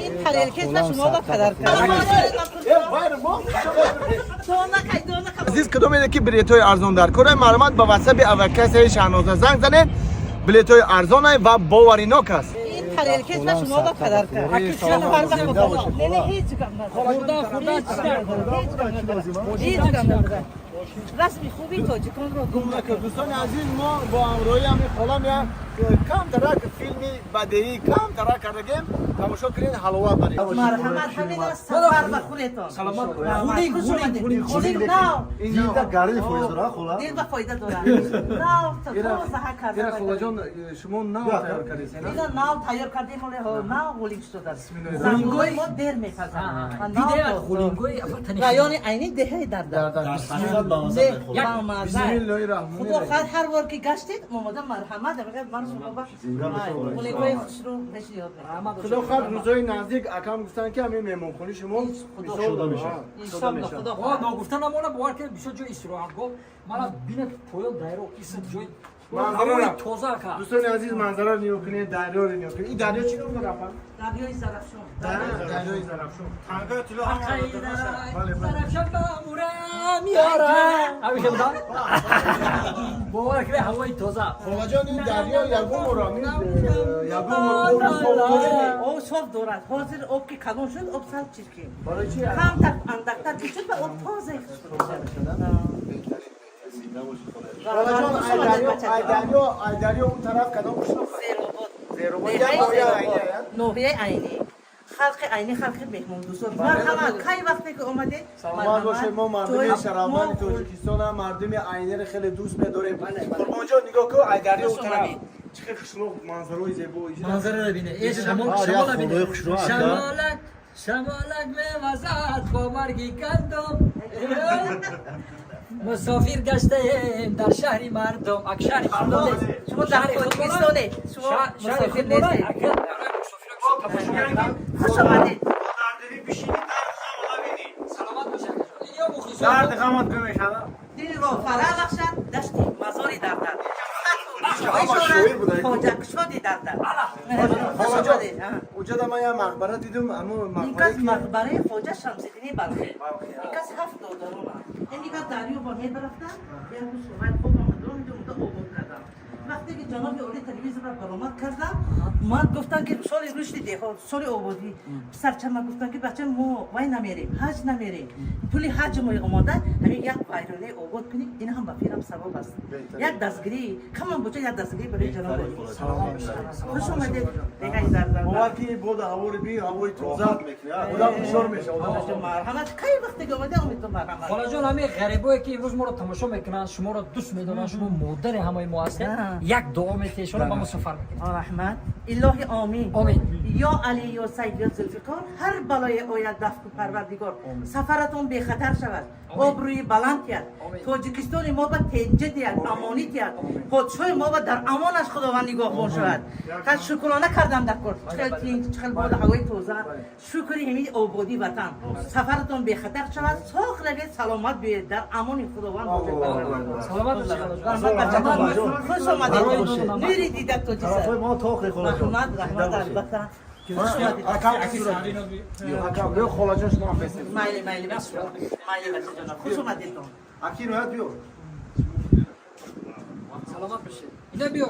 Ин тарелкесна шумо ба падар кард. Азиз, кадом еде ки билетҳои арзон дар кора, марҳамат, ба ватсаби авиакассаи Шаҳноза занг занед. Билетҳои арзонай ва боваринок аст. Ин тарелкесна шумо ба падар кард. Не, не, ҳеҷ гап надорад. Ҳеҷ гап надорад. Ҳеҷ гап надорад. Расми хуби тоҷиконро гум накард. Дӯстони азиз, мо бо ҳамроҳи ҳамин холам як камтарак филми бадеӣ камтарак кардагем. Тамошо кунед, ҳаловат баред. Марҳамат, ҳамин аст сафар ба худетон. Саломат. Хулик, хулик, хулик нав. Зинда гарди фоиз дора, хола. Дил ба фоида дорад. Нав тоза карда. Ира, холаҷон, шумо нав тайёр кардед? Ина нав тайёр кардем, оле нав ғулик шудааст. Зангулои мо дер мепазанд. Райони Айни, деҳаи Дардар. Худо хоҳад, ҳар бор ки гаштед, омода, марҳамат, ман шумо ба ғуликҳои хушрӯ пешниҳод мекунам. Худо хоҳад, рӯзҳои наздик акам гуфтанд, ки ҳамин меҳмонхонаи шумо Кушода мешавад. Иншолло, Худо хоҳад. Ногуфта намона, бовар кунед, бисёр ҷои истироҳатгоҳ мана бинед, поён дайро исм ҷои Манзараро. тоза ка. Дӯстони азиз, манзараро нигоҳ кунед, дарёро нигоҳ кунед. Ин дарё чӣ ном дорад, апа? Дарёи Зарафшон. Дарёи Зарафшон. Зарафшон ба мура миёра, ҳамиша буда, бовар кунед, ҳавои тоза. Холаҷон, ин дарё ягон бор ҳамин ягон бор оби соф дорад? Об соф дорад. Ҳозир об ки калон шуд, об сал чиркин. Барои чи? Камтар андактар ки шуд, ба об тоза шуд. Холаҷон, ай дарё он тараф кадом қишлоқ? Зеробод. Зеробод, як ноҳияи Айни, я? Ноҳияи Айнӣ. Халқи Айнӣ халқи меҳмондӯстон. Марҳамат, кай вақте ки омадед. Саломат бошед. Мо мардуми шарафманди Тоҷикистон, мардуми Айниро хеле дӯст медорем. Қурбонҷон, нигоҳ кун, ай дарё он тараф чӣ хел қишлоқ, манзарои зебо. Манзараро бине, э шамол, шамола бине, шамолак, шамолак мевазад бо марги гандум. Мусофир гаштаем дар шаҳри мардум, ак шаҳри мардум. Шумо дар Тоҷикистонед, шумо мусофир нестед. Хуш омадед. Саломат бошед. Дарди ғамат гум мешавад. Дилро фара бахшад дашти мазори Дардар. Хоҷакшоди Дардар. Хуш омадед. Уҷада ман як мақбара дидум, амо. Ин кас мақбараи Хоҷа Шамсиддини Балхӣ. Ин кас ҳафт додарона. Ин кас дарё ба мебарафтанд, як рӯз вай хоб омада, омада обод кардам. Вақте ки ҷаноби оли телевизорро баромад кардам, ман гуфтам, ки соли рушди деҳот, соли ободӣ, писарчама гуфтам, ки бача, мо вай намерем, ҳаҷ намерем, пули ҳаҷи мо омода, ҳамин як вайронаи обод кунем, ин ҳам ба фирам савоб аст, як дастгирӣ камон боча, як дастгирӣ барои ҷаноби оли. Хуш омадед, деҳаи Дардар. Бовар ки бода ҳавори би ҳавои тоза, одам ҳушёр мешавад. Марҳамат, кай вақте ки омада, омедтон, марҳамат. Холаҷон, ҳамин ғарибое ки имрӯз моро тамошо мекунанд, шуморо дӯст медоранд, шумо модари ҳамаи мо ҳастед, як дуо метиҳед, шумо ба мо сафар мекунед. Раҳмат, илоҳи, омин. Омин. Ё Али, ё Сайд, ё Зулфиқор, ҳар балое ояд, дафъ ку, Парвардигор. Сафаратон бехатар шавад, обрӯи баланд тиҳад, Тоҷикистони мо ба тенҷа диҳад, амонӣ диҳад, подшоҳи мо ба дар амонаш Худованд нигоҳбон шавад. Шукрона кардам дар кор, чихел тинҷ, чихел боду ҳавои тоза, шукри ҳамин ободии ватан. Сафаратон бехатар шавад, соғ равед, саломат биёед, дар амони Худованд бошед. Саломат бошед. Хуш омадед, нури дида тоҷиса. Раҳмат, раҳмат, албатта. Хуш омадед. Акам, биё, холаҷон, шумо ҳам бесед. Майли, майли, майли, бачаҷонам, хуш омадедон. Аки, ноят биё. Саломат бошед. Ина биё.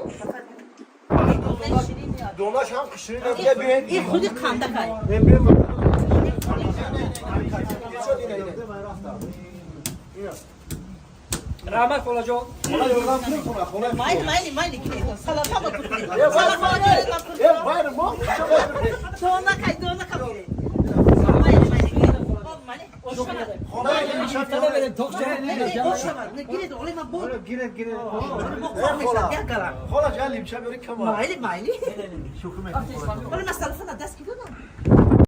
Донаш ҳам ширин, бия, биёед. Ин худи қандакай. Биё. Раҳмат, холаҷон. Майли, майли, майли, салатама кунед. Донакай, донака биред. Майли, майли, майли. Гирифта тоқ. Гиред, оле ма бо. Гиред, гиред. Як гала. Хола, ҷа лимча бери кама. Майли, майли. Оле ма салафана даст ки додам.